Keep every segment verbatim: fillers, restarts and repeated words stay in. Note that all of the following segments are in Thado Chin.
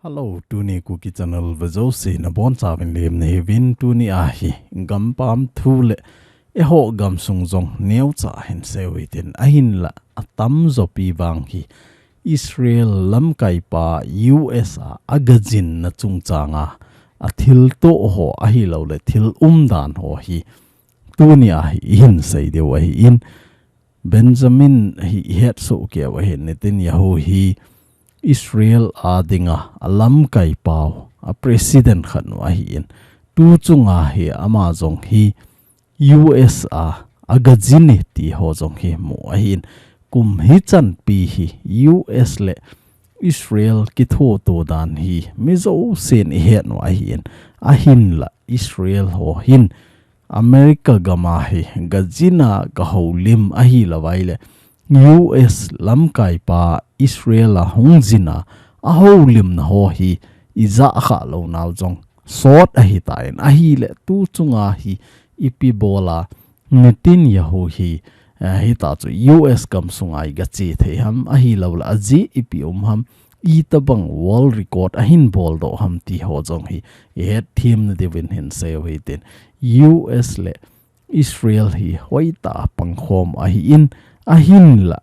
Hello, tuni Kuki Channel vejouse nabonchauvin lemna hiuvin. Tuni ahi gampam thu le eiho gamsung jong neocha hinsei uhitin, ahinla atamjo pi vang hi Israel lamkaipa U S a agajinna chungchanga athilto ho ahilouleh thil umdan ho hi tuni ahi ihinsei diu ahin. Benjamin hi ihetsoh keu ahin, Netanyahu hi Israel a dinga alamkaipau, a president khat nu ahin. Tu chunga hi ama jong hi U S a agajin e ti ho jong hi mu ahin. Kum hichan pi hi U S le Israel kithoto dan hi mijousen ihet nu ahin. Ahinla Israel ho hin America gama hi gajina gahoulim ahilouvaileh U S lamkaipa Israel a hung jina ahoulimna ho hi ijah khah lounau jong sot ahitan, ahileh tu chunga hi ipi bola Netanyahu hi, eh, hitachu U S gamsunga igache thei ham, ahilouleh ajeh ipi um ham, itobang world record ahin boldoh ham ti ho jong hi ihet themna diuvin hinsei uhitin, U S le Israel hi hoitah a pangkhom ahin, ahinla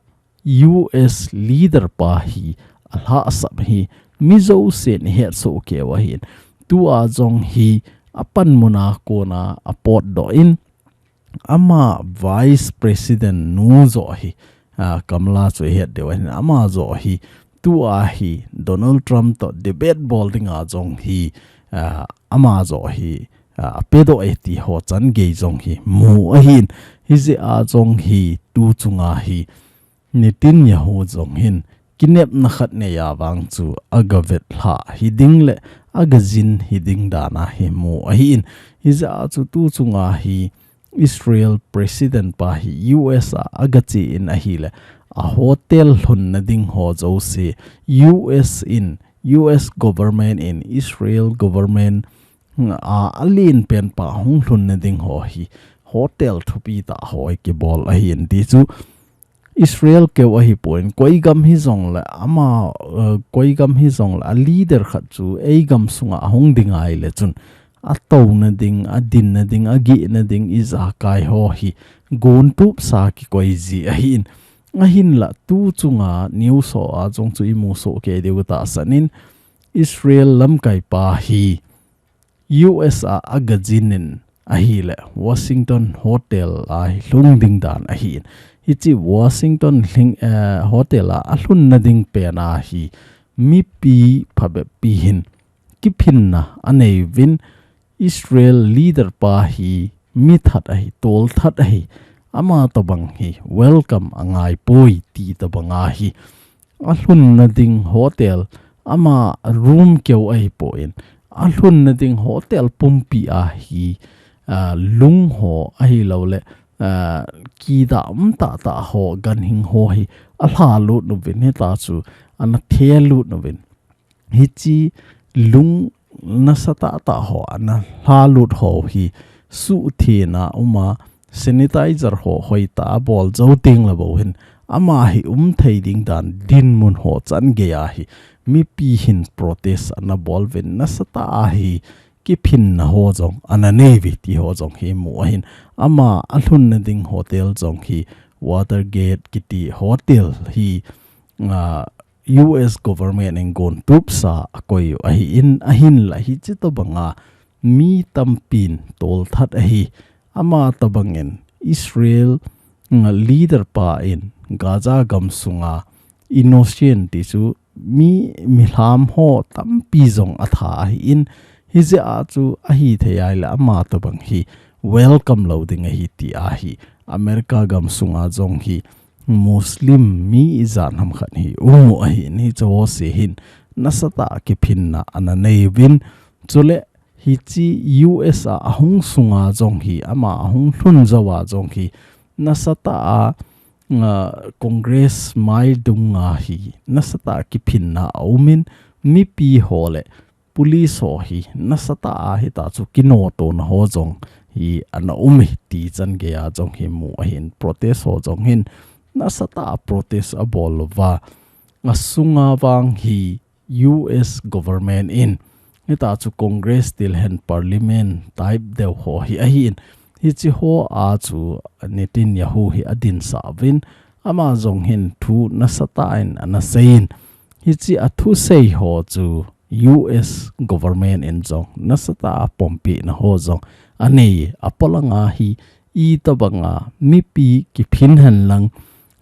U S leader pa hi alhahsam hi mijousen ihetsoh keu ahin. Tua jong hi apanmuna kona apotdoh in, ama Vice President nu joh hi, ah, Kamala chu ihet diu ahin, ama joh hi tua hi Donald Trump toh debate bol dinga jong hi, ah, ama joh hi, ah, apedoh e ti ho changei jong hi mu ahin. Hijeh a jong hi tu chunga hi Netanyahu jong hin kinepna khat neiya vang chu agavetlhah hiding le agajin hiding dan ahi mu ahin. Hijeh a chu tu chunga hi Israel president pa hi U S a agache in ahileh a hotel lhunna ding ho jouse U S in, U S government in Israel government a, alen penpa hung lhunna ding ho hi hotel thupi tah ho hi kibol ahin ti chu Israel keu ahipon, koi gam hijongleh ama, eh, koi gam hijongleh a leader khat chu ei gamsunga ahung ding ahileh chun atouna ding, adinna ding, agehna ding ijakai ho hi gontupsa kikoi ji ahin. Ahinla tu chunga news ho a jong chu imusoh kei diu tahsan in, Israel lamkaipa hi U S a agajin in ahileh Washington Hotel a hi lhung ding dan ahin. Hiche Washington lhing, eh, Hotel a alhunna ding pen a hi mipi phabep pi hin kiphinna anei uvin, Israel leader pa hi mi that ahi, tol that ahi, ama tobang hi welcome angaipoi ti tobang ahi. Alhunna ding hotel, ama room keu ahipon, alhunna ding hotel pumpi a hi, ah, lung ho ahilouleh, ah, kidah um tahtah ho, ganhing ho hi alhalut uvin, hitachu ana thelut uvin. Hiche lung nasatah tah ho ana lhalut ho hi suhthengna uma, sanitizer ho hoitah a bol jou tengleh bou hin ama hi umthei ding dan dinmun ho changei a hi mipi hin protest ana bol uvin, nasatah a hi kiphinna ho jong ana nei uve ti ho jong hi mu ahin. Ama alhunna ding hotel jong hi Watergate kiti hotel hi, ah, U S government in gontupsa akoi u ahin, ahinla hiche tobanga mi tampin tol that ahi. Ama tobangin Israel, mm, leader pa in Gaza gamsunga innocent ti chu mi, milham ho tampi jong atha ahin, hijeh a chu ahithei ahileh ama tobang hi welcome lou ding ahi ti ahi. America gamsunga jong hi Muslim mi ijat ham khat hi um u ahin, hiche ho jouse hin nasatah a kiphinna ana nei uvin. Chuleh hiche U S a ahung sunga jong hi, ama ahung lhun jouva jong hi nasatah a, ah, Congress maidunga hi nasatah a kiphinna aumin, mipi ho le police ho hi nasatah a hitachu kinotona ho jong hi ana um e ti changei a jong hi mu ahin, protest ho jong hin nasatah a protest abol uva, asunga vang hi U S government in, hita chu Congress tilhen parliament type deu ho hi ahin, hichi ho a chu Netanyahu hi adinsa uvin, ama jong hin thu nasatah in ana seiyin, hichi a thusei ho chu U S government in jong nasatah a pompina ho jong anei, apolanga hi itobanga mipi kiphin henlang,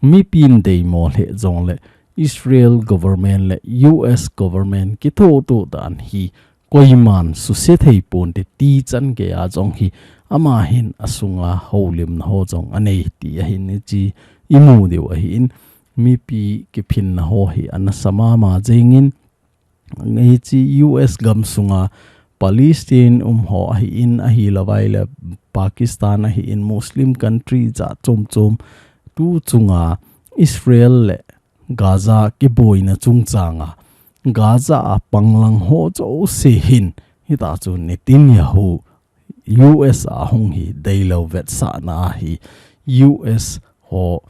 mipi in deimo lheh jongle Israel government le U S government kithoto dan hi koiman suse thei ponte ti chan geiya jong hi ama hin asunga houlimna ho jong anei ti ahin, hichi imu diu ahin, mipi kiphinna ho hi ana sa mama jengin, hichi U S gamsunga Palestine um ho ahin, ahilouva ahile Pakistan ahin, Muslim country jat chom chom, tu chunga Israel le Gaza kiboina chungchanga Gaza a panglang ho jouse hin, hita chu Netanyahu U S a hung hi deilou vetsahna ahi, U S ho,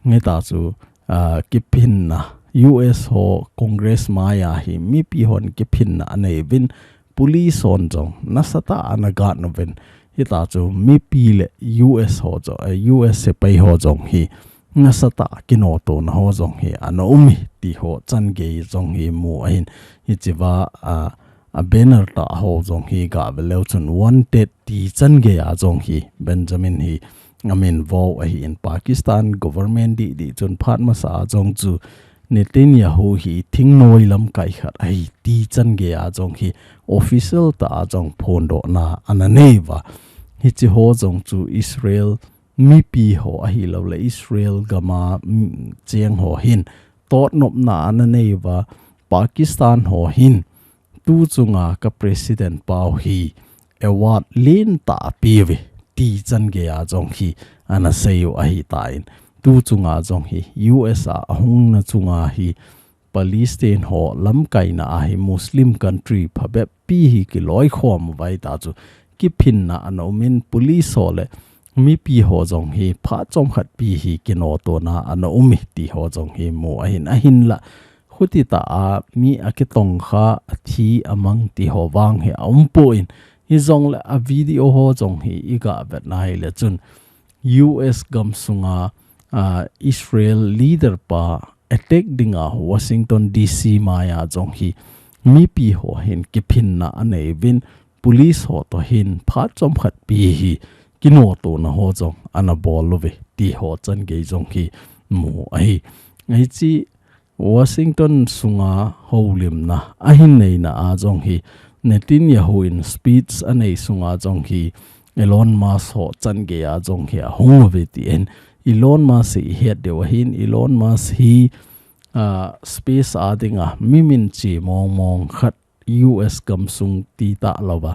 hita chu, ah, kiphinna, U S ho Congress maiya hi mipi hon kiphinna anei uvin, police hon jong nasatah a ana guard uvin, hita chu mipi le U S ho jong, eh, U S sepai ho jong hi nasatah a kinotona ho jong hi ana um e ti ho chan gei jong hi mu ahin, hichiva, ah, a banner tah ho jong hi gave leu chun wanted ti chan geiya jong hi Benjamin hi amin vo ahin, Pakistan government didi chun phat masa a jong chu Netanyahu hi thingnoi lamkai khat ahi ti chan geiya jong hi official tah a jong phondohna ana nei uva. Hichi ho jong chu Israel mipi ho ahilouleh Israel gama, mm, cheng ho hin totnopna ana nei uva. Pakistan ho hin tu chunga ka president pau hi award lentah a pe uve ti chan geiya jong hi ana sei u ahitan, tu chunga jong hi U S a ahungna chunga hi Palestine ho lamkaina a hi Muslim country phabep pi hi kiloikhom uva ahita chu kiphinna ana umin, police ho le mipi ho jong hi phat chomkhat pi hi kinotona ana um e ti ho jong hi mu ahin, ahinla khutitah a mi akitongkha, athi amang ti ho vang hi aumpon, hijongle a video ho jong hi iga vetna ahile chun U S gamsunga, ah, Israel leader pa attack dinga Washington D C maiya jong hi mipi ho hin kiphinna anei uvin, police ho toh hin phat chomkhat pi hi kinotona ho jong ana bol uve ti ho chan gei jong hi mu ahi. Hichi Washington sunga houlimna ahin neina a jong hi Netanyahu in speech anei sunga jong hi Elon Musk ho chan geiya jong hi ahung uve ti ahin, Elon Musk hi ihet diu ahin, Elon Musk hi, ah, space a dinga mi minche mong mong khat U S gamsung ti talouva,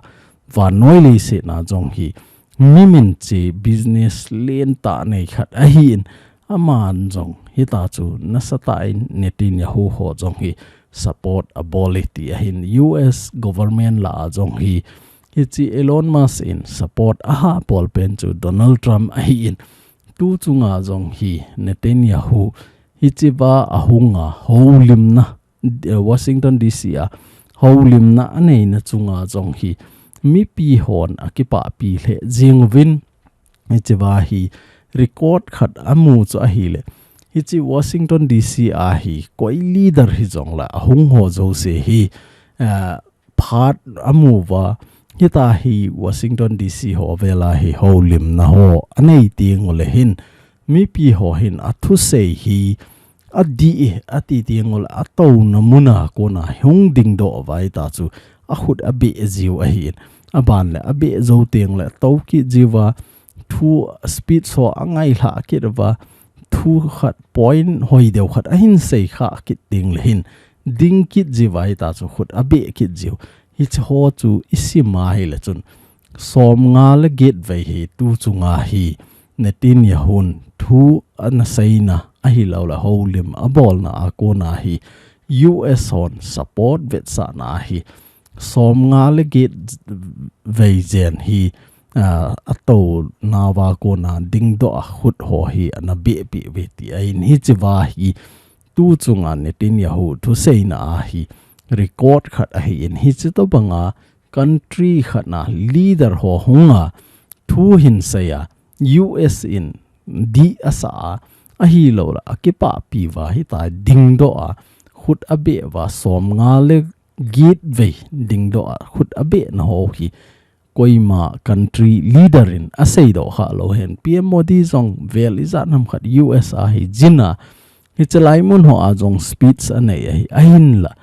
vannoi leiset a jong hi mi minche business lentah nei khat ahin, aman jong hita chu nasatah in Netanyahu ho jong hi support abol e ti ahin, U S government lah a jong hi hichi Elon Musk in support aha bol pen chu Donald Trump ahin, tu chunga jong hi Netanyahu hichiva ahunga houlimna, eh, Washington D C a houlimna aneina chunga jong hi mipi hon akipahpi lheh jing uvin, hichiva hi record khat amu chu ahile, hichi Washington D C a hi koi leader hijongle ahung ho jouse hi, eh, phat amu uva, hita hi Washington D C ho vela hi houlimna ho anei teng ule hin, mipi ho hin athusei hi adih e ati teng ule atouna muna kona hung dingdoh uva ahita chu akhut abeh jiu ahin, aban le abeh jou teng le tou kit jiuva, thu speech ho angailhah kit uva, thu khat point hoi deu khat ahin sei khah kit teng le hin ding kit jiuva ahita chu khut abeh kit jiu. Hichi ho chu isim a ahile chun somnga le get vei hi tu chunga hi Netanyahu in thu ana seina ahilouleh houlim abolna a kona hi U S hon support vetsahna hi somnga le get vei jen hi, ah, atouna uva kona dingdoh a khut ho hi ana behpeh uve ti ahin, hichiva hi tu chunga Netanyahu thuseina a hi record khat ahin, hichi tobanga country khat na leader ho hunga thu hin seiya, U S in dih asa a, ahilouleh akipapi uva hita dingdoh a, khut abeh uva som nga le get vei dingdoh a, khut abeh na ho hi koima country leader in aseidoh kha lou hen. P M Modi jong vel ijat ham khat U S a hi jin a, hichi lai mun ho a jong speech anei ahi, ahinla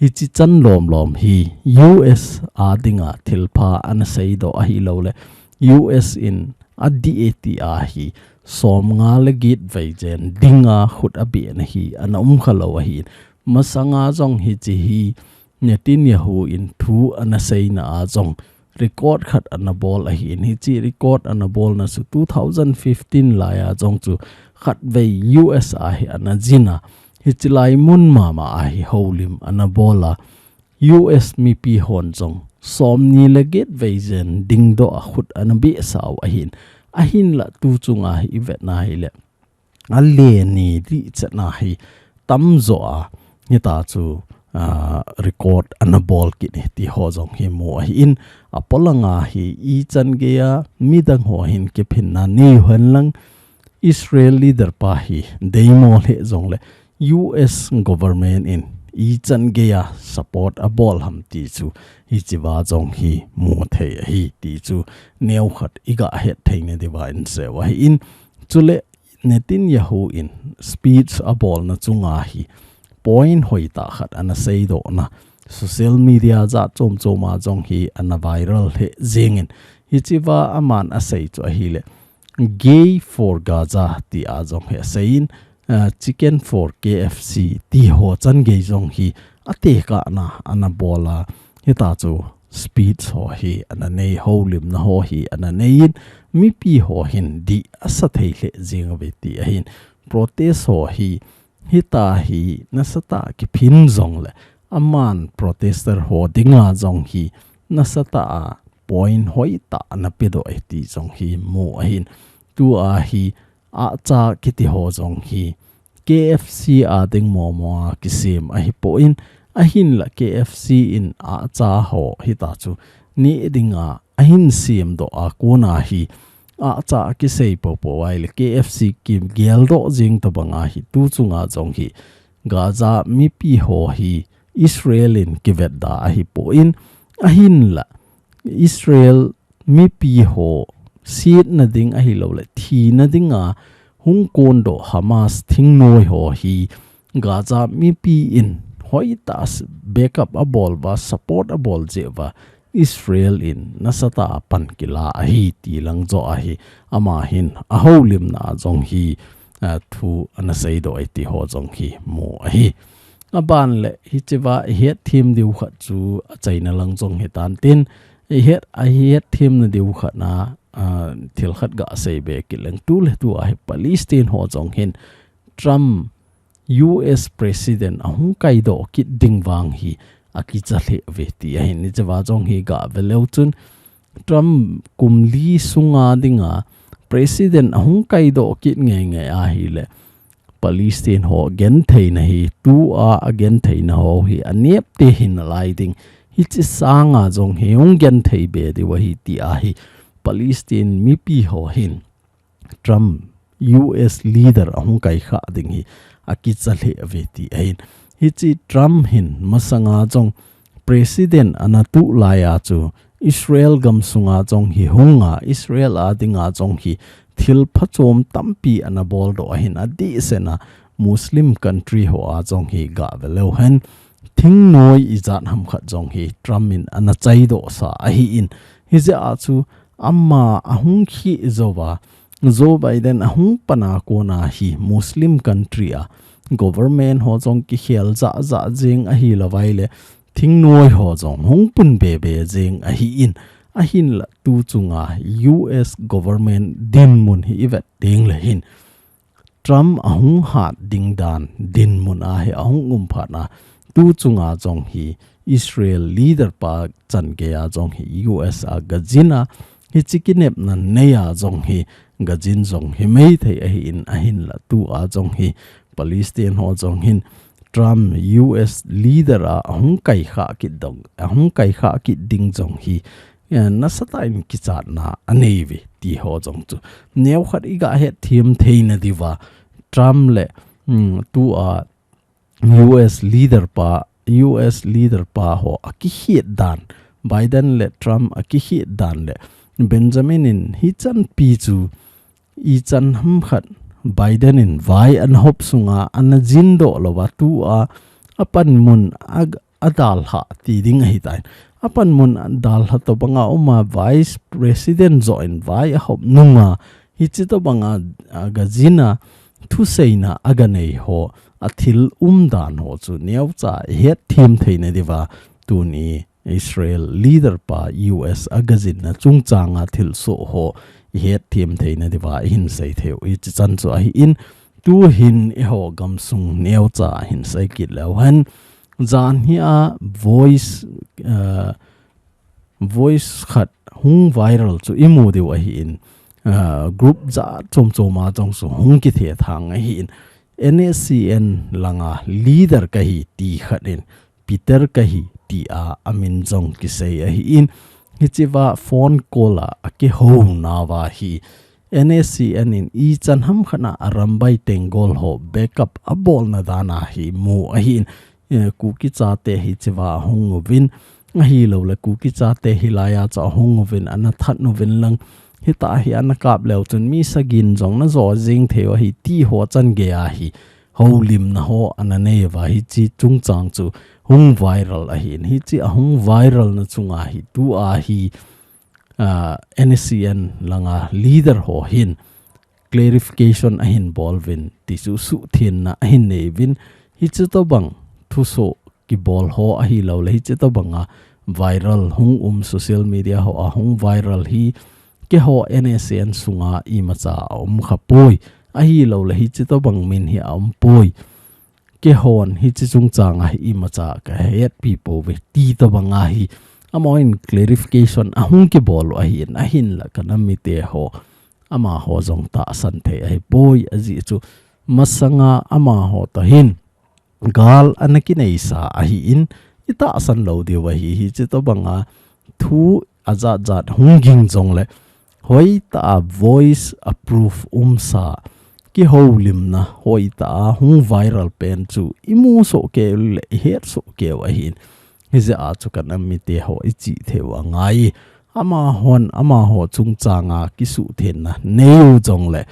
hichi chan lom lom hi U S a dinga thilpha ana seidoh ahilouleh U S in adih e ti a hi som nga le get vei jen dinga khut abeh na hi ana um kha lou ahin. Masanga jong hichi hi Netanyahu in thu ana seina a jong record khat ana bol ahin, hichi record ana bolna chu two thousand fifteen lai a jong chu khatvei U S a hi ana jin a, hichi lai mun mama a hi houlim ana bol a, U S mipi hon jong som ni le get vei jen dingdoh a khut ana behsau ahin, ahinla tu chunga hi ivet na hileh ale ni dih chetna hi tamjo a, hita chu, ah, record ana bol kit e ti ho jong hi mu ahin, apolanga hi ichan geiya midang ho hin kiphinna nei hen lang, Israel leader pa hi deimo lheh jongleh U S government in ichan geiya support abol ham ti chu hichiva jong hi mu thei ahi ti chu neokhat iga het theina diuva inseiu ahin, chuleh Netanyahu in speech abolna chunga hi point hoitah khat ana seidohna social media jat chom choma jong hi ana viral lheh jengin, hichiva aman asei chu ahileh, Gay for Gaza ti a jong hi aseiyin, ah, Chicken for K F C ti ho chan gei jong hi atekahna ana bol a, hita chu speech ho hi ana nei, houlimna ho hi ana neiyin, mipi ho hin dih asa thei lheh jeng uve ti ahin. Protest ho hi, hita hi nasatah a kiphin jongleh, aman protester ho dinga jong hi nasatah a point hoitah ana pedoh e ti jong hi mu ahin. Tua hi ahcha kiti ho jong hi K F C a ding momo a kisem ahipon, ahinla K F C in ahcha ho hita chu neh dinga ahin semdoh a kona hi ahcha kisei popo ahileh K F C kigeldoh jeng tobanga hi tu chunga jong hi Gaza mipi ho hi Israel in kivetda ahipon, ahinla Israel mipi ho sietna ding ahilouleh thina dinga hung kondoh Hamas thingnoi ho hi Gaza mipi in hoitah a backup abol uva, support abol jeh uva, Israel in nasatah a pan kila ahi ti lang joh ahi, ama hin ahoulimna a jong hi, ah, thu ana seidoh e ti ho jong hi mu ahi. Aban leh hichiva ihet them diu khat chu achaina lang jong hitan tin, ihet, ahet themna diu khat na, ah, thil khat gasei be kit leng, tuletua hi Palestine ho jong hin Trump U S President ahung kaidoh kit ding vang hi akicha lheh uve ti ahin, hichiva jong hi gave leu chun Trump kum li sunga dinga President ahung kaidoh kit ngeingei ahileh Palestine ho gentheina hi, tua agentheina ho hi anepte hi nalai ding, hichi sanga jong hi hung genthei be diu ahi ti ahi. Palestine mipi ho hin Trump U S leader ahung kaikhah ding hi akicha lheh uve ti ahin. Hichi Trump hin masanga jong President ana tuh laiya chu Israel gamsunga jong hi hunga, Israel a dinga jong hi thil phachom tampi ana boldoh ahin, adehsetna Muslim country ho a jong hi gave leu hen, thingnoi ijat ham khat jong hi Trump in ana chaidohsa ahin. Hijeh a chu ama ahung kheh jouva, Joe Biden ahung pana kona hi Muslim country a government ho jong kikhel jahjah jeng ahilou vaileh thingnoi ho jong hung pun bebe jeng ahin, ahinla tu chunga U S government dinmun hi ivet tengleh hin Trump ahung hat ding dan dinmun a hi ahung um phat a, tu chunga jong hi Israel leader pa chan geiya jong hi U S a gajin a, hichi kinepna neiya jong hi gajin jong hi maithei ahin, ahinla tua jong hi Palestine ho jong hin Trump U S leader a ahung kai kha kit dong, ahung kai kha kit ding jong hi, eh, nasatah in kichatna anei ve ti ho jong chu neokhat i ga hetthem theina diuva Trump le, mm, tua U S leader pa, U S leader pa ho a kikhet dan, Biden le Trump a kikhet dan le Benjamin in hichan pi chu ichan hamkhat Biden in vai ana hop sunga ana jin doh louva tua a panmun a, a dalha ti ding ahitai. A panmun a dalha tobanga uma Vice President joh in vai a hop nunga hichi tobanga a ga jin a thuseina a ga nei ho a thil umdan ho chu neocha i hetthem theina diuva tuni Israel leader pa U S a ga jinna chungchanga thilsoh ho i hetthem theina diuva i hin sei theiu hichi chan chu ahin, tuhin eiho gamsung neocha hin sei kit leu hen, jan hi a voice, uh, voice khat hung viral chu i mu diu ahin, uh, group jat chom chom a jong chu hung kithethang ahin, N S C N langa leader kahi ti khat in Peter kahi ti a amin jong kisei ahin, hichiva phone call a, a kihou nauva hi N S C N in ichan hamkhat a Arambai Tenggol ho backup a bolna dan a hi mu ahin, eh, Kuki chate hichiva ahung uvin, ahilou le Kuki chate hilai a chu ahung uvin, ana that uvin lang, hitah hi ana kap leu chun mi sagi in jong na jo jing theiu ahi ti ho chan gei a hi houlimna ho ana nei uva hichi chungchang chu hung viral ahin, hichi a hung viral na chunga hi tua hi, ah, N S C N langa leader ho hin clarification ahin bol uvin ti chu suhthenna ahin nei uvin, hichi tobang thusoh kibol ho ahilou le hichi tobanga viral hung um social media ho a hung viral hi keiho N S C N sunga imacha a um kha poi, ahilou le hichi tobang min hi a um poi. Keihon hichi chungchang a hi imacha ka hetpi pouve ti tobanga hi amahon clarification ahung kibol u ahin, ahinla ka nam mite ho amaho jong tahsan thei ahi poi, ajeh chu masanga amaho toh hin gal ana kineisa ahin, i tahsan lou diu ahi, hichi tobanga thu ajat jat hung ging jongle hoitah a voice a proof umsa kihoulimna hoitah a hung viral pen chu i mu soh kei u le i het soh kei u ahin, hijeh a chu ka nam mite ho i chih theiu angai. Amahon amaho chungchanga kisuhthenna neiu jongle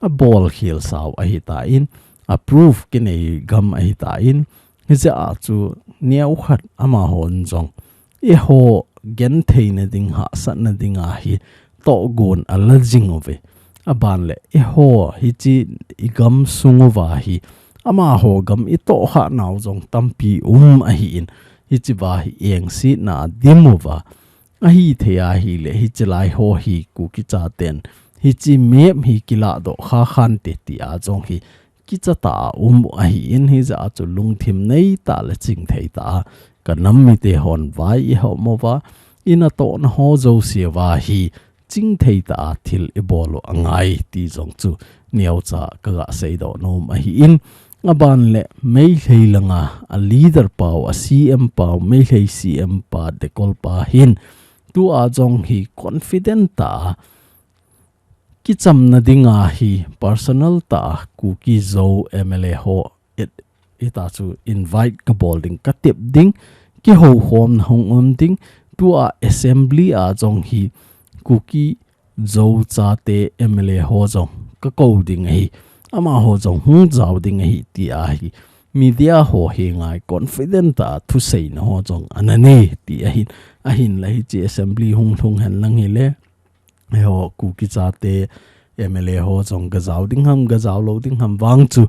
a bol khel sau ahitan, a proof kinei gam ahitan, hijeh a chu neokhat amahon jong eiho gentheina ding, hahsatna dinga hi tohgon ala jing uve. Aban le eiho hichi i gamsung uva hi amaho gam i tohkhah nau jong tampi um ahin, hichiva hi engsetna a dim uva ahithei ahile hichi lai ho hi Kuki chaten hichi map hi kiladoh kha khante ti a jong hi kicha tah a um u ahin, hijeh a chu lungthim neitah le chingthei tah a ka nam mite hon vai i hom uva, i natohna ho jouse uva hi chingthei tah a thil i bol u angai ti jong chu neocha ka ga seidoh nom ahin, aban le Meitei langa a leader pau, a C M pau, Meitei C M pa Dekol pa hin tua jong hi confident tah a kichamna dinga hi personal tah a Kuki Zo M L A ho et, ita chu invite ka bol ding, ka tep ding, kihoukhomna hung um ding, tua assembly a jong hi Kuki Zo chate M L A ho jong ka kou ding ahi, amaho jong hung jao ding ahi ti ahi. Media ho henga confident tah a thuseina ho jong ana nei ti ahin, ahinla hichi assembly hung lhung hen lang hile eiho Kuki chate M L A ho jong ga jao ding ham, ga jao lou ding ham vang chu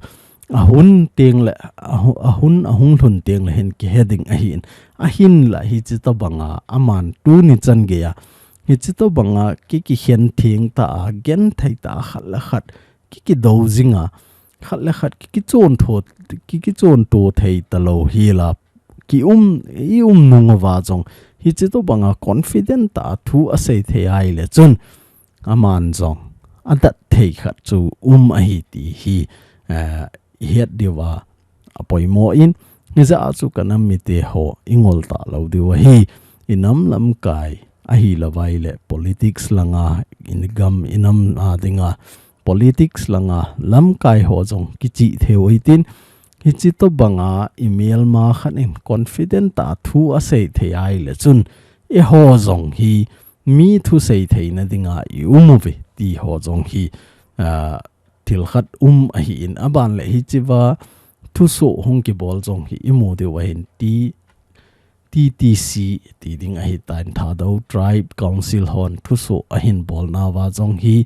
a hun teng le, a hu-, a hun a hung lhun teng le hin kihe ding ahin. Ahinla hichi tobanga aman tuni chan geiya hichi tobanga ki, kikhen theng tah a, genthei tah a, khat le khat ki, kido jinga, khat le khat ki, kichon tho, ki, kichon to thei talou hila, ki um, i um nung uva jong hichi tobanga confident tah a thu asei thei ahile chun aman jong adat thei khat chu um ahi ti hi, eh, i het diuva apoimo in, hijeh a chu kanam mite ho ingol talou diu ahi. Inam lamkai ahilouva ahile politics langa, igam inam a dinga politics langa lamkai ho jong kichih thei u hitin, hichi tobanga imelma khat in confident a thu asei thei ahile chun, eiho jong hi mi thusei theina dinga ium uve ti ho jong hi, ah, thil khat um ahin, aban le hichiva thusoh hung kibol jong hi imu diu ahin ti, T T C ti ding ahitan, Thadou Tribe Council hon thusoh ahin bolnauva jong hi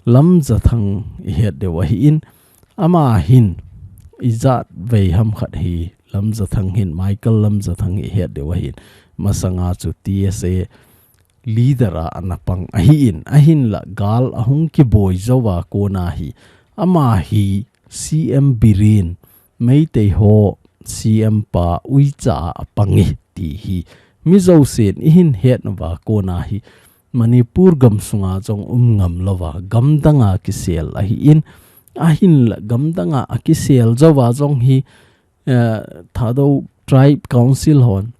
Lamjathang ihet diu ahin, ama hin ijat vei ham khat hi Lamjathang hin, Michael Lamjathang hi ihet diu ahin, masanga chu T S A leader a ana pang ahin, ahinla gal ahung kiboi jouva kona hi, ama hi C M Biren, Meitei ho C M pa uicha a apang e ti hi mi jousen ihin hetnauva kona hi, Manipur gamsunga jong um ngam louva gamdanga kisel ahin, ahinla gamdanga akisel jouva jong hi, eh, Thadou Tribe Council hon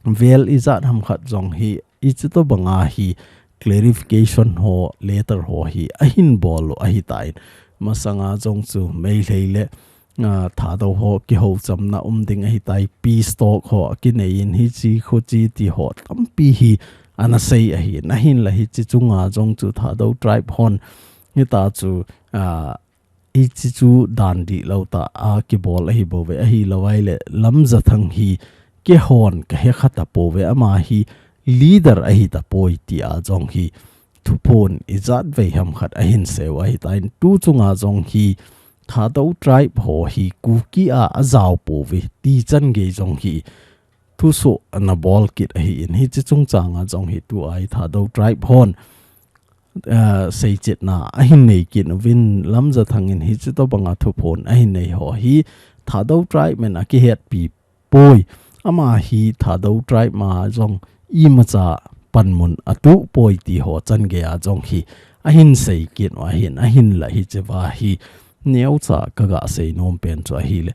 vel ijat ham khat jong hi, hichi tobanga hi clarification ho, letter ho hi ahin bol u ahitan. Masanga jong chu Meitei le, ah, Thadou ho kihouchamna um ding ahitai, peace talk ho akinei in hichi khochi ti ho tampi hi ana sei ahin, ahinla hichi chunga jong chu Thadou Tribe hon hita chu, ah, hichi chu dan dihlou tah a kibol ahi bouve, ahilouva ahile Lamjathang hi keihon kahe kha tapouve, ama hi leader ahi tapoi tia jong hi thuphon ijat vei ham khat ahin seiu ahitan, tu chunga jong hi Thadou Tribe ho hi Kuki a ajao pouve ti changei jong hi thusoh ana bol kit ahin, hichi chungchanga jong hi tua hi Thadou Tribe hon, eh, seichetna ahin nei kit uvin, Lamjathang in hichi tobanga thuphon ahin nei ho hi Thadou Tribe in akihetpi poi. Ama hi Thadou Tribe ma jong imacha panmun atuh poi ti ho changei a jong hi ahin sei kit u ahin, ahinla hichiva hi neocha kaga seinom pen chu ahile,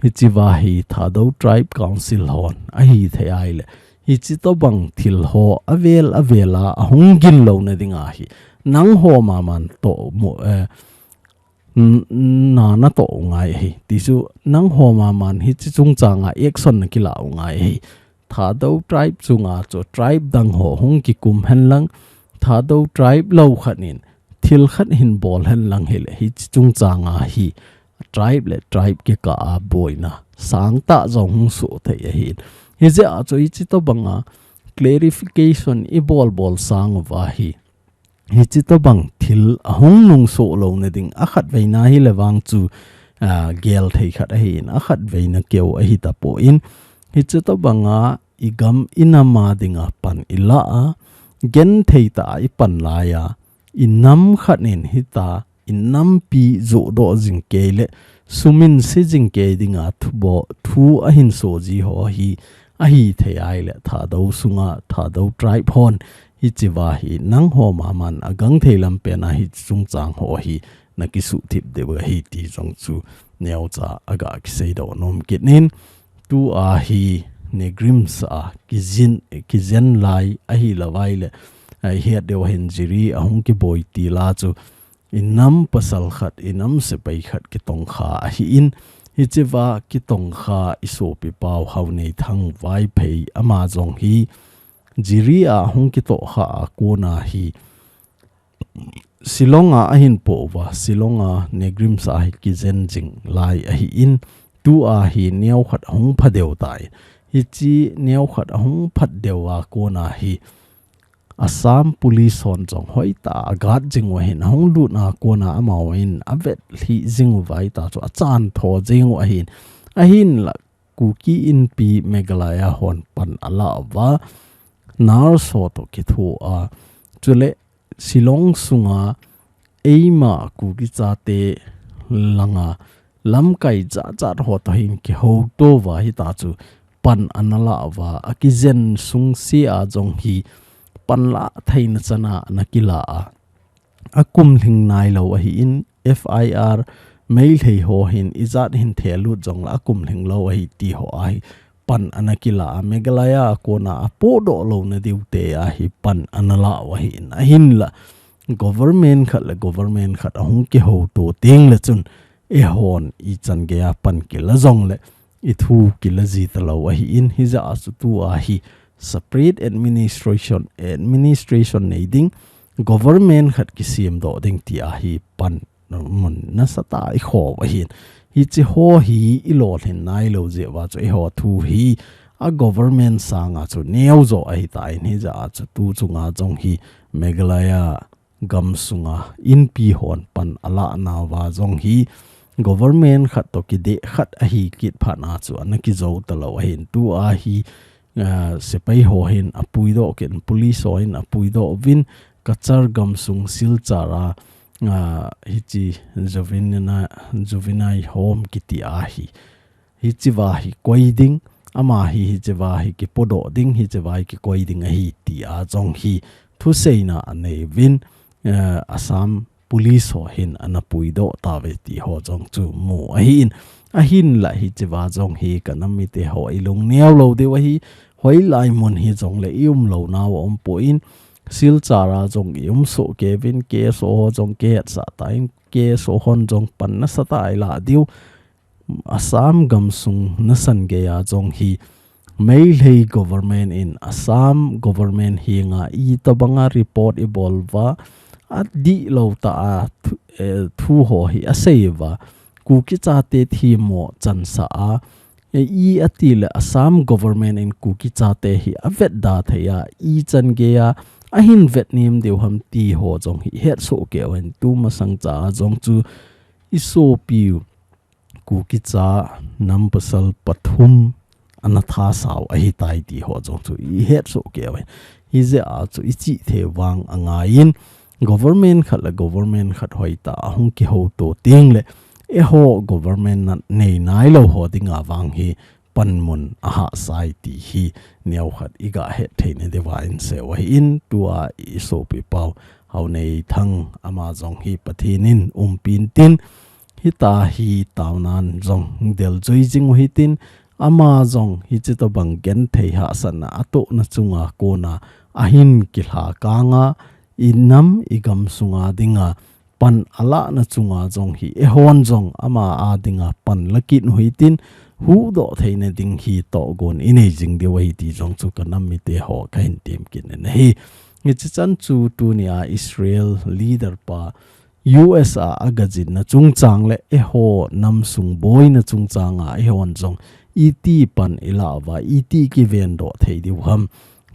hichiva hi Thadou Tribe Council hon ahithei ahile, hichi tobang thil ho avel avel a ahung gin louna dinga hi nangho maman toh mu, eh, n-, na natoh u ngai ahi. Ti chu nangho maman hichi chungchanga action nakilah u ngai ahi. Thadou Tribe chunga chu tribe dang ho hung kikum henlang, Thadou Tribe lou khat in thil khat hin bol henlang hile, hichi chungchanga hi tribe le tribe kikah a boina sangtah jong hung soh thei ahin. Hijeh a chu hichi tobanga clarification ibol bol sang uva hi, hichi tobang thil ahung nungsoh louna ding, akhatveina hile vang chu, ah, gel thei khat ahin, akhatveina keu ahi tapon, hichi tobanga igam inam a dinga pan ilah a, genthei tah a ipan laiya, inam khat in hita inampi johdoh jing kei le, suminse jing kei dinga thu bo, thu ahin so ji ho hi, ahithei ahile Thadou sunga, Thadou Tribe hon, hichiva hi nangho maman agangthei lampen a hichi chungchang ho hi nakisuhthip diu ahi ti jong chu neocha aga kiseidoh nom kit in, tua hi NEIGRIHMS a kijin, kijen lai ahilouva ahile, ahet diu ahin, Jiri ahung kiboi til a chu, inam pasal khat, inam sepai khat kitongkha ahin, hichiva kitongkha isopi pau Haoneithang Vaiphei ama jong hi Jiri a hung kitohkha a kona hi Shillong a ahin po uva, Shillong a NEIGRIHMS a hi kijen jing lai ahin, tua hi neokhat ahung pha deu tai. Hichi neokhat ahung phat deu a kona hi Assam Police hon jong hoitah a agat jing u ahin, ahung lutna kona amahon avetlhi jing uva ahita chu achan tho jing u ahin. Ahinla Kuki Inpi Meghalaya hon pan ala uva, nurse ho toh kitho a, chule Shillong sunga eima Kuki chate langa lamkai jatjat ho toh hin kihouto uva ahita chu pan ana la uva, akijen sungse a jong hi panlah theina chana ana kila a, akum lhing nailou ahin, F I R Meitei ho hin ijat hin thelut jongle akum lhing lou ahi ti ho ahi pan ana kila a, Meghalaya a kona apodoh louna diu te ahi pan ana la u ahin, ahinla government khat le government khat ahung kihouto tengle chun eihon ichan geiya pan kila jongle ithu kila ji talou ahin, hijeh a chu tua hi separate administration, administration nei ding, government khat kisemdoh ding ti ahi pan mun nasatah a ikho u ahin. Hiche ho hi ilolhin nailou jeh uva chu eiho thu hi a government sanga chu neo jo ahitan, hijeh a chu tu chunga jong hi Meghalaya gamsunga inpi hon pan alah nauva jong hi government khat toh kideh khat ahi kit phat a chu ana kijou talou ahin, tua hi ah, sepai ho hin apuidoh kit in, police ho hin apuidoh uvin, Cachar gamsung Silchar a, ah, hiche juvenile, juvenile home kiti ahi. Hicheva hi koi ding, ama hi hicheva hi kipodoh ding, hicheva hi kikoi ding ahi ti a jong hi thuseina anei uvin, eh, Assam police ho hin ana puidoh tauve ti ho jong chu mu ahin, ahinla hicheva jong hi ka nam mite ho ilung neo lou diu ahi, hoilai mun hijongle ium lounau aumpoi, Silchar a jong ium soh kei uvin, case ho jong kihetsah tan, case ho hon jong pan nasatah a ilah diu, Assam gamsung nasan geiya jong hi Meitei government in Assam government henga itobanga report ibol uva, adihlou tah a thu, eh, thu ho hi asei uva, Kuki chate themmo chansah a, eh, i atile Assam government in Kuki chate hi avetda thei a, ichan geiya ahin vetnem diu ham ti ho jong hi ihetsoh kei uvin, tumasang cha a jong chu isopiu Kuki cha nam pasal pathum ana thasau ahitai ti ho jong chu ihetsoh kei uvin. Hijeh a chu ichihthei vang angaiyin, government khat le government khat hoitah a hung kihouto tengle eiho government na nei nailou ho dinga vang hi panmun ahahsai ti hi neokhat iga hetthei nadiuva inseiu ahin, tua isopi pau Haoneithang ama jong hi Pathen in umpi intin, hitia hi taonan jong deljui jing u hitin, ama jong hiche tobang genthei hahsatna atohna chunga kona ahin kilha kanga, inam igam sunga dinga pan alahna chunga jong hi eihon jong ama a dinga pan lakit u hitin, huhdoh theina ding hi tohgon inei jing diu ahi ti jong chu ka nam mite ho kahin temkit in ahi. Hiche chan chu tunia Israel leader pa U S a agajinna chungchang le eiho namsung boina chungchanga eihon jong iti pan ilah uva, iti kivendoh thei diu ham,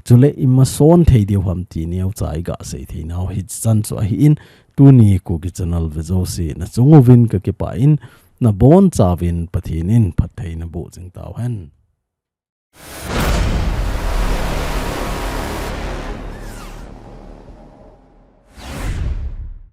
chule imason thei diu ham ti neocha iga seithei nau hiche chan chu ahin, tuni Kuki Channel vejouse nachung uvin kakipah in, nabonchauvin Pathen in phatthei naboh jing tauhen.